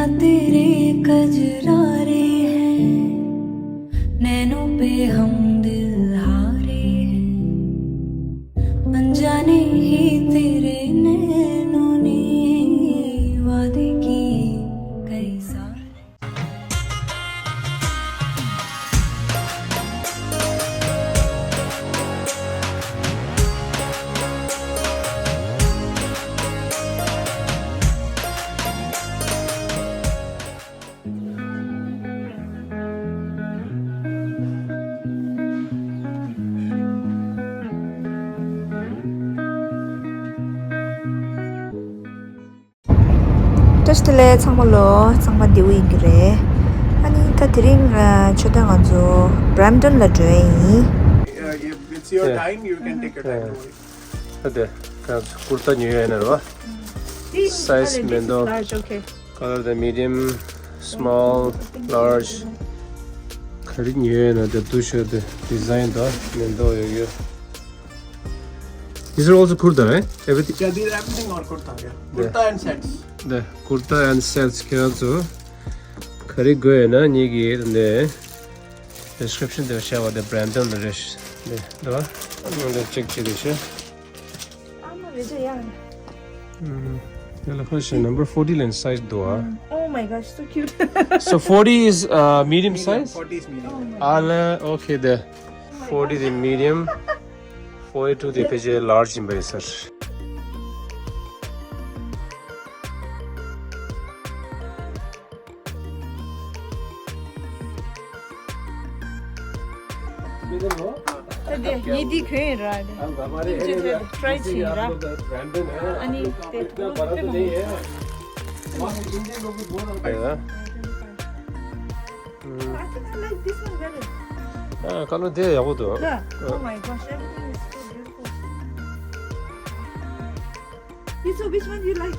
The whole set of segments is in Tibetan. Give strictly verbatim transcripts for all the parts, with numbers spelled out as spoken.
तेरे कजरारे हैं, नैनों पे हम दिल हारे हैं। अनजाने ही तेरे नैनों ने वादे किए कई सारे। བཀྲ་ཤིས་བདེ་ལེགས་ཚང་མ་ལོ། ཚང་མ་བདེ་པོ་ཡིན་གྱི་རེད། ཨ་ནི་ད་དེ་རིང་ཨ་མཆོད་རྟེན་ང་ཚོ་Brampton་ལ་འགྲོ་ཡ་ཡིན། Yeah, you, it's your Yeah. time, you can take your time. Yeah. ཨ་དེ་ཀུར་ཏ་ཉོ་ཡ་ཡིན་ན་རེད་བ། Size མེད་འདུག Large, okay. Color དེ་medium, small, large. ག་རེ་ཉོ་ཡ་ཡིན་ན་དེ་འདུག་ཤོད་དེ་design་དང་མེད་འདུག་ཡོད་ཡོད། These are also kurta, right? Everything? Yeah, these everything are kurta, yeah. Yeah. Kurta and sets. The kurta and sets ཁྱེད་རང་ཚོ་ག་རེ་དགོས་ཡོད་ན་ངེད་ཀྱིས་འདི་description་དེར་བྱས་པ་དེ་Brampton་ལ་རེད། འདི་འདི་བ་ང་འདི་check་བྱེད་དུ་ཤེས། ཨ་མ་རེད་ཅེ་ཡང་། ཨུམ། དེ་ལ་ཁོ་ཞེས་number forty ལ་size་འདུག་ཨ། Oh my gosh, so cute. So forty is uh, medium Medium, size? forty is medium. ཨ་ལ་okay, the forty is medium. Forty two དེ་ཕལ་ཆེར་large་ཡིན་པ་ཡིན་ས་རེད། ད་དེ་ངས་འདི་གོན་ཡིན་ར་དེ། ཨིན་ཇི་ཐད་དེ་try་བྱེད་ཡིན་ར། ཨ་ནི་དེ་དུ་དེ་མང་པོ། I think I like this one better. ཨ་ཀ་ལོ་དེ་ཡག་པོ་འདུག Yeah. Oh my gosh, everything is so beautiful. You, so which one you like?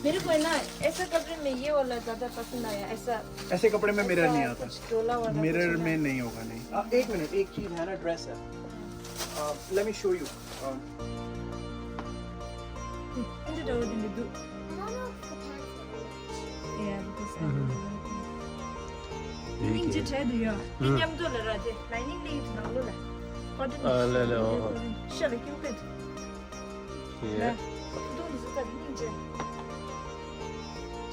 मेरे को है ना, ऐसा कपड़े में ये वाला ज्यादा पसंद आया, ऐसा। ऐसे कपड़े में मिरर नहीं आता। कुछ डोला वाला मिरर कुछ में ना। नहीं होगा, नहीं। आ, एक मिनट, एक चीज है ना, ड्रेस है। आ, let me show you। Uh, Yeah, because I don't know. ཡིན་གྱི་བྲལ་འདུག་ཡོད། འདི་མཉམ་དུ་ལ་ར་དེ་lining་ལ་ཡིན་ནང་ལོ་ལ། Cotton་ཨ་ལེ་ལེ་ཨོ། ཤ་ལ་ཀིའུ་ཀེད། ཡེ། ལ། ཁུ་ཏུང་འདི་ཚོ་ད་རིང་སྙིང་རྗེ།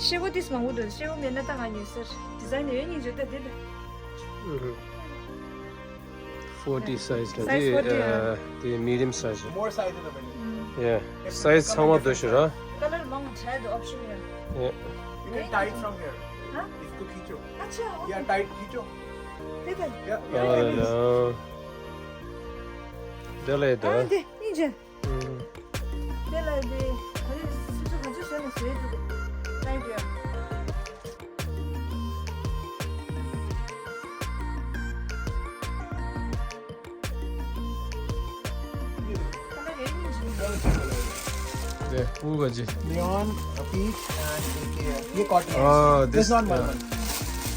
ཤེ་བོ་ཏིས་མང་པོ་འདུག་ཤེ་བོ་མེད་ན་ད་ང་ཉོས་ཟེར། ཌི་ཛའིན་ཡོད་སྙིང་རྗེ་ད་དེ་ད། ཨུ་ཧུ། forty size ལ་Size དེ་forty ཨ། དེ་medium size། More sizes available. Yeah. Size་ཚང་མ་འདུག་ཤོད་ར། Color་མང་བྲལ་འདུག option་ཡོད། Yeah. You can tie it from here. Huh? इसको खींचो। अच्छा, okay. या टाइट खींचो। ठीक है। या ཨ་ཡ། དེ་ལས་ད། ཨ་དེ་སྙིང་རྗེ། དེ་ལ་དེ་ག་རེ་སོ་སོ་ག་ཚོད་བཟོས་ན་བཟོས་འདུག་ལྟ་ཡོད། དེ་ཕུ་ག་ཅི། Neon, peach and ये ये cotton है। हाँ, this one मलमल।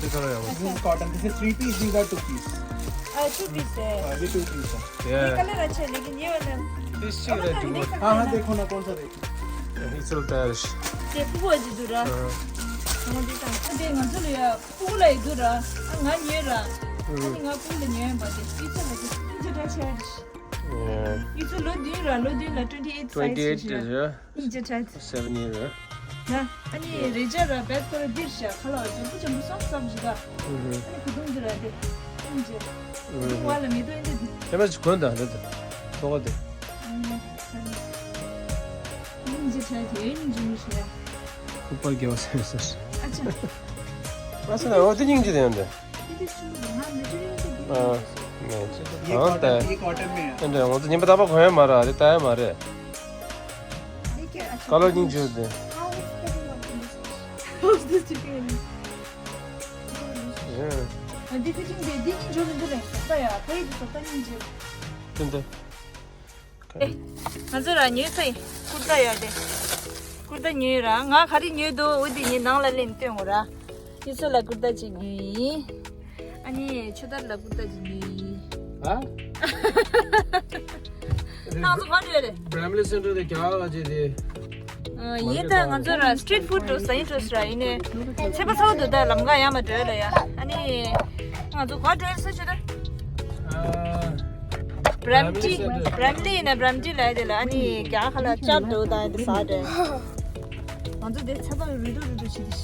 This one है। This is cotton, this is three piece, these are two piece। हाँ, two piece है। हाँ, ये two piece है। ये Yeah। Color अच्छा है, लेकिन ये वाला। This is हाँ, हाँ, देखो ना, कौन सा देखो। It's all Paris. དེ་ཕྲུ་གུ་ཅིག་འདུག་ར། ཨ། ང་འདི་དང་ཨ་དེ་ང་ཚོ་ལ་ཡ་ཕྲུ་གུ་ལ་ཡི་འདུག་ར། ཨ་ང་ཉོས་ར། ཨ་ནི་ང་ཕྲུ་གུ་ལ་ཉོས་ཡིན་པ་དེ་ཡི་ཚོ་ལ་དེ་ཡིན་གྱི་འདྲ་ཆེ་ར། Yeah. ཡི་ཚོ་ལོ་བདུན་ར། ལོ་བདུན་ལ་twenty eight size twenty eight རེད་ར། ཡིན་གྱི་འདྲ། Seven year ར། ན་ཨ་ནི་རེ་ཅ་ར་བེད་ཁོ་ར་འདིར་ཤ་ཁ་ལ་བ་ཅམ་པོ་ཅམ་པོ་སོང་སོང་ཞིག་ག་ཨ་ནི་བུ་དུང་འདི་ར་དེ་ཡིན་གྱི། བུ་དུང་བ་ལ་མི་དོ་ཡིན་དེ་དེ། དེ་མ་ཅིག་གོན་དང་རེད་དེ། ཐོག་ག་དེ། ཨ་ནི། ཨ་ནི། སྙིང་རྗེ་དྲག་དེ་སྙིང་རྗེ་མོ་ཞིག་ཡ། ཁུག་པ་རྒྱལ་བ་སེམས་སེར། ཨ་ཅག་པ་སེ་ན་འོ་དེ་སྙིང་རྗེ་དེ་ཡང་དེ། དེ་དེ་ཆུ་ལུག་ང་མི་ཆུ་ཡིན་དེ་དེ། ཨ། ང་ཚོ་ये ཨང་ད། कॉटन, ये कॉटन में है। ཨེ་འདྲ་ང་ཚོ་ཉིན་པ་རྟག་པར་གོན་ཡ་མ་རེད་དེ་ལྟ་ཡ་མ་རེད། देखिए, अच्छा। ཀ་ལོ་སྙིང་རྗེ་དེ། हाँ, उसको भी मत बोलो। उसको भी मत बोलो। ཡ། ཨ་འདི་ཕི་ཅིང་དེ་འདི་སྙིང་རྗེ་མི་འདུག་ལེ། ད་ཡ་ཕ་ཡི་དེ་ཚོ་ད་སྙིང་རྗེ། དེ་འདི། ཨེ། ང་ཚོ་ར་ཉོས་ཚེ། ཀུར་ཏ་ཡོད་དེ། ཀུར་ཏ་ཉོས་ར། ང་ག་རེ་ཉོས་འདུག་འོ་དེ་ངས་ནང་ལ་ལེན་སྟོན་འོ་ར། ཡིན་ཚོ་ལ་ཀུར་ཏ་ཅིག་ཉོས་ཡིན། ཨ་ནི་ཆུ་དར་ལ་ཀུར་ཏ་ཇི་ནི། ཧ། ང་ཚོ་ག་འདྲ་རེད། Bramley Centre དེ་རྒྱ་གར་ལ་བྱས་ཏེ། ཨ། ཡིན་ད་ང་ཚོ་ར་street food འགྲོ་ཟ་ཡིན་འགྲོ་ཟེར་ར་ཡིན་ནའི། ཚད་པ་ཚ་བོ་འདུག་ད་ལམ་ཁ་ཡར་མར་འགྲོ་ཡ་ལ་ཡ། ཨ་ནི་ང་ཚོ་ག་འདྲ་ཟེར་ཆུ་དར། ཨ། Bramley Centre། Bramley ཡིན་ན་Bramley ལ་ཡ་དེ་ལ། ཨ་ནི་རྒྱ་གར་ལ་ཅར་འགྲོ་ད་ཡ་དེ་ཟ་འདྲ། ང་ཚོ་དེ་ཚད་པ་རུ་རུ་རུ་རུ་བྱེད་དེ།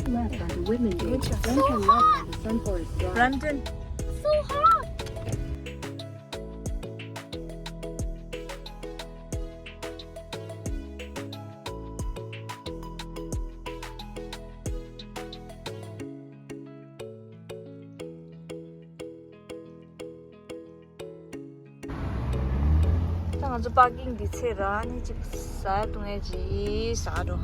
Turn left onto Women Gate, then turn left onto Sun Forest Drive. Brampton. So hot. ད་ང་ཚོ་པར་ཀིང་འདི་ཚེ་ར་ནི་ཅིག་ཟ་བཏུང་ཡས་ཅིག་ཟ་འགྲོ།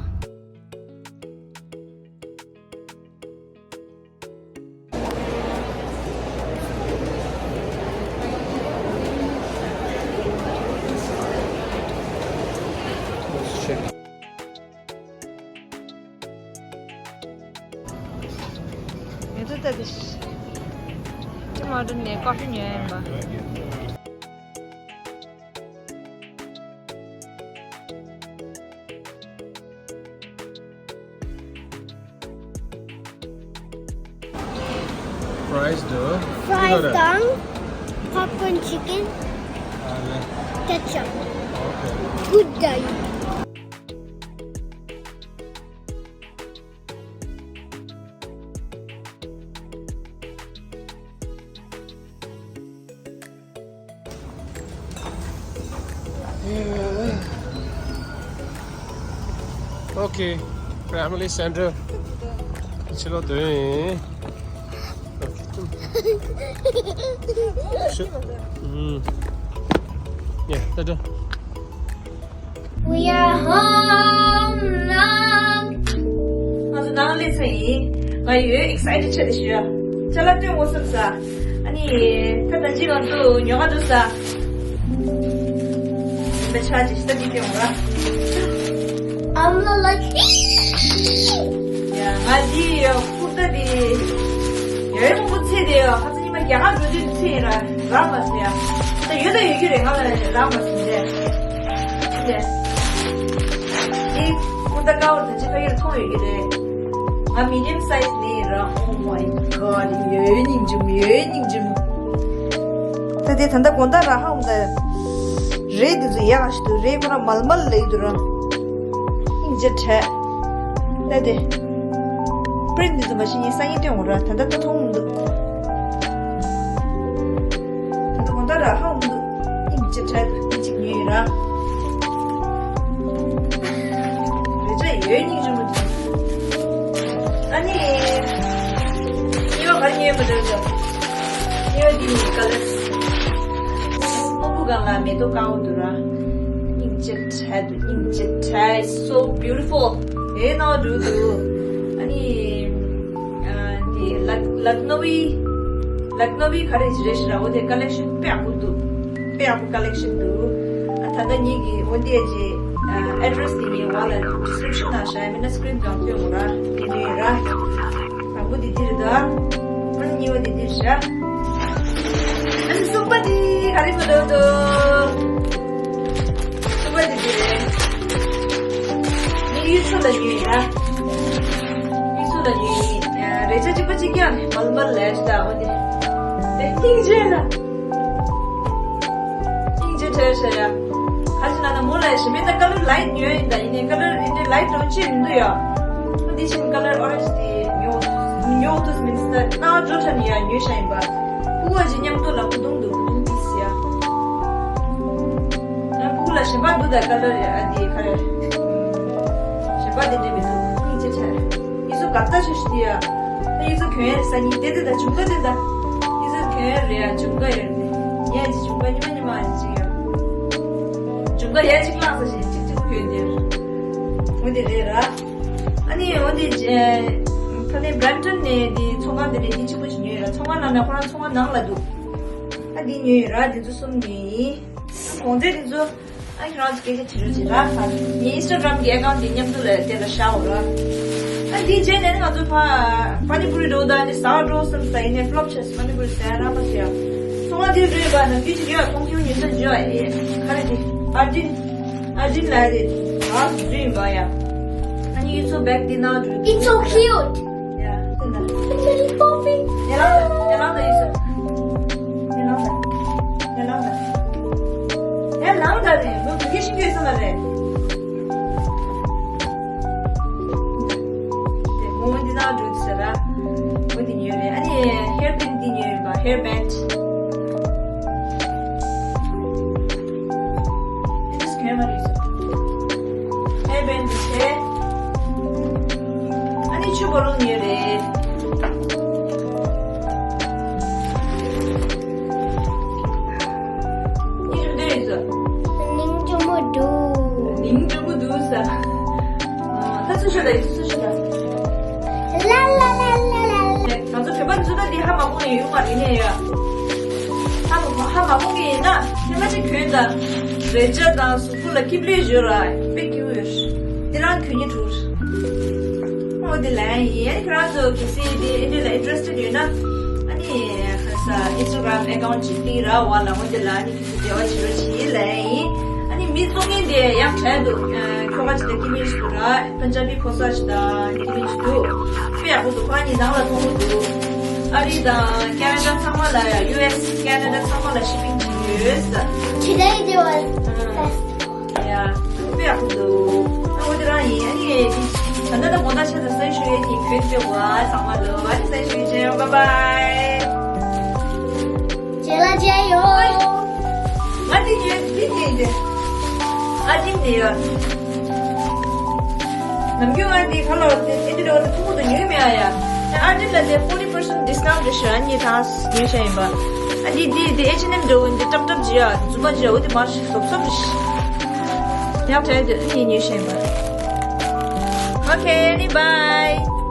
ཡོད་ཚོད་ལྟ་དེ། ཅི་མ་འགྲོ་ནས་ཀོ་ཧྥི་ཉོས་ཡིན་པ། Fries དང་། Fries དང་། Popcorn chicken། ཨ་ལེ། Ketchup། Okay. Good guy. Okay, Bramley Centre. ཕྱི་ལོགས་སྡོད་ཡིན། ཤུ། ཨུམ། Yeah, ད་ད། We are home now. ང་ཚོ་ནང་སླེབས་ཚར་ཡིན། ང་ཡོད་excited ཆགས་ཏེ་ཞུ་ཡ། ཅ་ལག་སྟོན་དགོས་བསམ་ས། ཨ་ནི་ད་ད་ཅི་ང་ཚོ་ཉོ་ག་འགྲོ་ས། ཡིན་པ་ཆ་ཅིག་ཤི་ད་ཅིག་སྐྱོན་ར། I'm not like. ཡ་ང་འདི་ཡོད། ཀུར་ཏ་དེ་ཡོད་མོ་ཀུ་ཚེ་དེ་ཡོད། ཁ་ཚ་ཉི་མ་རྒྱ་གར་འགྲོ་དུས་ཚེ་ཡིན་ར་རག་མ་སོང་ཡ། ད་ཡོད་ད་ཡོད་རྒྱུ་རེད། ང་ལ་རག་མ་སོང་རེད། དེ་ཀུར་ཏ་ཀ་བར་ད་ཅི་ཕ་གིར་མཐོང་ཡོད་ཀྱི་རེད། ང་medium size ནས་ཡིན་ར། Oh my god. ཡོད་སྙིང་རྗེ་མོ། ཡོད་སྙིང་རྗེ་མོ། ད་དེ་ད་ལྟ་དགོང་དག་ར་ཧ་འོང་ད། རས་འདི་ཚོ་ཡག་ཞིག་འདུག་རས་ཁོ་རང་མལ་མལ་ལེགས་འདུག་ར། སྙིང་རྗེ་བྲལ། ད་དེ། print འདི་ཚོ་མ་གཞི་ངས་སང་ཉིན་སྟོན་དགོས་ར། ད་ལྟ་ད་མཐོང་མི་འདུག་ད་ལྟ་དགོང་དག་ར་ཧ་འོང་མི་འདུག་སྙིང་རྗེ་བྲལ་འདུག་འདི་གཅིག་ཉོས་ཡིན་ར། རེ་ཆ་ཡོད་སྙིང་རྗེ་མོ་འདུག་ཨ་ནི། ཉེ་བ་ག་རེ་ཉོས་པ་འདྲ་འདྲ། ཉེ་བ་འདི་ནི་ཀ་ལར། སྔོན་པོ་སྒང་ལ་མེ་ཏོག་དཀར་པོ་འདུག་ར། སྙིང་རྗེ་བྲལ་འདུག་སྙིང་རྗེ་བྲལ། So beautiful. ཨེ་ནོ་འདུག་འདུག་ཨ་ནི། ཨ། འདི་ལག་ལག་ནོ་བི། ལག་ནོ་བི་ག་རེ་རེད་ཤི་ར། འོ་དེ་collection དཔེ་ཡག་པོ་འདུག་དཔེ་ཡག་པོ་collection འདུག་ཨ་ད་ལྟ་ངེད་ཀྱི་འོ་དེ་ཀྱི་address དེ་ངའི་འོག་ལ་description ནང་བཞག་ཡིན། མིན་ན་screen སྒང་ཐོན་འོང་ར། དེ་ནས་ར། དང་པོ་དེ་འདི་རེད་ད། ཨ་ནི་གཉིས་པ་དེ་འདི་རེད་ཤག་ཨ་ནི་གསུམ་པ་དེ་ག་རེ་མི་འདུག་འདུག་གསུམ་པ་དེ་འདི་རེད། ངས་གཡུ་མཚོ་ལ་ཉོས་ཡིན་ར། གཡུ་མཚོ་ལ་ཉོས་ཡིན། རེ་ཆ་གཅིག་པ་གཅིག་རྐྱང་རེད། མལ་མལ་ལས་ད་འོ་དེ། དེ་སྙིང་རྗེ་ལ། སྙིང་རྗེ་བྲལ་ཤག་ཡ། ཁ་ཅིག་ན་ན་མོ་ལ་ཞི་མེད་ད་ཀ་ལར་ལའིཊ་ཉོས་ཡིན་ད། ཡིན་ནའི་ཀ་ལར་འདི་འདྲའི་ལའིཊ་འདྲ་ཅིག་མི་འདུག་ཡ། འདི་བཞིན་ཀ་ལར་ཨོ་རེན་ཇི་དེ་ཉོ་ཉོ་ཐུབ་མིན་ས་ན་འགྲོ་ཆ་ནི་ཡ་ཉོས་ཤག་ཡིན་པ། ཕྲུ་གུ་ཅིག་མཉམ་དུ་ལ་ཁུ་རྡུང་འདུག་ཁུ་རྡུང་ཏིས་ཡ། ང་ཕྲུ་གུ་ལ་གཞན་པ་འདུག་ད་ཀ་ལར་ཨ་དེ་ག་རེ། གཞན་པ་དེ་འདྲ་མི་འདུག་སྙིང་རྗེ་ཆགས། ཡིག་གཟུགས་དགའ་ལྟ་ཞིག་ཞུ་ཡ། ད་ཡིག་གཟུགས་གྱོན་ཡ་ས་ཉིན་དེ་དེ་ད་ཇུམ་ག་དེ་ད། ཡིག་གཟུགས་གྱོན་ཡ་རེད་ཡ། ཇུམ་ག་ཡོད་རེད། ཉལ་ཅིག་ཇུམ་ག་ཉི་མ་ཉི་མ་ཡ་ཅིག་ཡ། ཇུམ་ག་ཡ་ཅིག་བླངས་ས་ཞིག་ཅིག་ཅིག་གྱོན་དེ། འོ་དེ་རེད་ར། ཨ་ནི་འོ་དེ་ཕ་ནས་Brampton ནས་དེ་ཚོང་ཁང་དེ་ནས་དེ་གཅིག་པོ་ཞིག་ཉོས་ཡོད་ར། ཚོང་ཁང་ནང་ན་ཁོ་རང་ཚོང་ཁང་ནང་ལ་འདུག་ཨ་དེ་ཉོས་ཡོད་ར། དེ་ཚོ་གསུམ་ཉོས་ཡིན། གོང་ཚད་དེ་ཚོ། ཨ་ཁྱེད་རང་ཚོ་སྐད་ཆ་དྲི་རོགས་བྱེད་ར། ངའི་Instagram གི་account དེ་མཉམ་དུ་ལ་དེ་ལ་བཞག་འོ་ར། ཨ་འདི་རྗེས་ནས་ང་ཚོ་ཕ་པ་ནི་པུ་རི་འགྲོ་ད་ནི་ཟ་བ་འགྲོ་བསམ་ས་ཡིན་ནས་ཕློབ་ཆེ་པ་ནི་པུ་རི་ཟ་ཡ་རག་པ་ཟེར་ཡ། ཚོང་བ་འདི་རེད་པ་ན་འདི་ཅིག་ཡོད་ཁོང་ཁྱོད་ཉིན་ས་འཇོ་ཡ་ཡེ་ག་རེ་འདི་ཨར་ཇིན་ཨར་ཇིན་ལ་རེད་ཨ་འདི་ཡིན་པ་ཡ། ཨ་ནི་ཡུ་ཚོ་བེག་འདི་ན་འགྲོ། It's so cute. Yeah. It's very popping. ཉལ་ལང་ད་ཉལ་ལང་ད་ཡུ་ཚོ། ཉལ་ལང་ད་ཉལ་ལང་ད། ཉལ་ལང་ད་རེད་མོ་བུ་གི་ཤིང་གི་ས་ལ་རེད། དེ་མོ་འདི་ན་འགྲོ་ཟེར་ར། མོ་འདི་ཉོས་རེད། ཨ་ནི་ཧེར་བེན་འདི་ཉོས་རེད་པ། ཧེར་བེན། ཨ་ནི་སྐྱོན་མ་རེད་ཟེར། ཧེར་བེན་འདི་བྱས། ཨ་ནི་ཆུ་བོ་རུ་ཉོས་རེད། ཉིན་རུ་འདོད་ཡོད་ཟེར། ནིང་ཅུ་མོ་འདུག་ནིང་ཅུ་མོ་འདུག་ཟེར། ད་ཚུར་ཤོད་ད་ཡིན་ཚུར་ཤོད་ད། ལ་ལ་ལ་ལ་ལ། ང་ཚོ་བོད་པ་ཚོ་ད་འདི་ཧ་མ་གོ་ནས་ཡོང་བ་རེད་ནས་ཡ། ཧ་མ་ཧ་མ་གོ་གི་ཡིན་ན་ཐེངས་མ་གཅིག་གྱོན་དང་། རས་ཆ་དང་གཟུགས་པོ་ལ་སྐྱིབ་ལེ་ཡོད་ར་དཔེ་སྐྱིད་པོ་ཡོད། འདི་རང་གྱོན་ཉི་འགྲུར། ཨོ་དེ་ལན་ཡིན་ཁྱེད་རང་ཚོ་གལ་སྲིད་དེ་ཨེ་འདྲ་ལ་ཨིན་ཊི་རེ་སི་ཊེཌ་ཡོད་ན། ཨ་ནི་ཁ་ས་ཨིན་སི་ཊ་གྷ་རམ་ཨེ་ཀའུན་ཊི་ཅིག་བཏིང་ར་བ་ལ་ཨོ་དེ་ལ་ཨ་ནི་ཁྱེད་ཚོ་འབྲེལ་བ་བྱེད་རོགས་བྱེད་ལན་ཡིན། ཨ་ནི་མི་བཙོང་མཁན་དེ་ཡང་དྲན་འདུག་ཁྱོ་ག་ཅིག་དང་སྐྱིད་མིན་ཞིག་འདུག་ར་པན་ཇ་བི་ཕོ་གསར་ཞིག་དང་སྐྱིད་མིན་ཞིག་འདུག་དཔེ་ཡག་པོ་འདུག་ཁོ་ཨ་ནི་ནང་ལ་མཐོང་གི་འདུག་ཨ་རི་དང་ཁེ་ན་ཌ་ཚང་མ་ལ་ཡ་ཡུ་ཨེ་སི་ཁེ་ན་ཌ་ཚང་མ་ལ་ཤི་པིང་བྱེད་ཀྱི་ཡོད། Today there was festival. ཡ། དཔེ་ཡག་པོ་འདུག་ཨ་འོ་དེ་རང་ཡིན། ཨ་ནི་ད་ལྟ་ད་དགོང་དག་ཆ་ཚང་གསན་ཞུ་ཡས་ཀྱི་བོད་དེ་བ་ཚང་མ་ལོ་ཨ་ནི་གསན་ཞུ་ཡས་ཅན། Bye bye. རྗེས་ལ་མཇལ་ཡོང་། ང་དེ་ཡོད་དེ་དེ་དེ། ཨ་ཏིང་དེ་ཡོད། ནམ་རྒྱུན་ང་དེ་ཁ་ལོ་དེ་དེ་འདྲ་བ་དེ་ཐུང་ངུ་དུ་ཉོས་མེད་ཨ་ཡ། ཨ་ཏིང་ལ་དེ་forty percent discount རེད་ཤག་ཨ་ནི་ད་ཉོས་ཤག་ཡིན་པ། ཨ་དེ་དེ་དེ་ཨེཆ་ཨེན་ཨེམ་འདྲ་བོ་འདི་ཏབ་ཏབ་ཅིག་ཡ་རྫུན་མ་ཅིག་ཡ་འོ་དེ་མར་ཞིག་སོབ་སོབ་རེད་ཤག་ཡག་དྲན་དེ་ཨ་ནི་ཉོས་ཤག་ཡིན་པ། Okay, bye.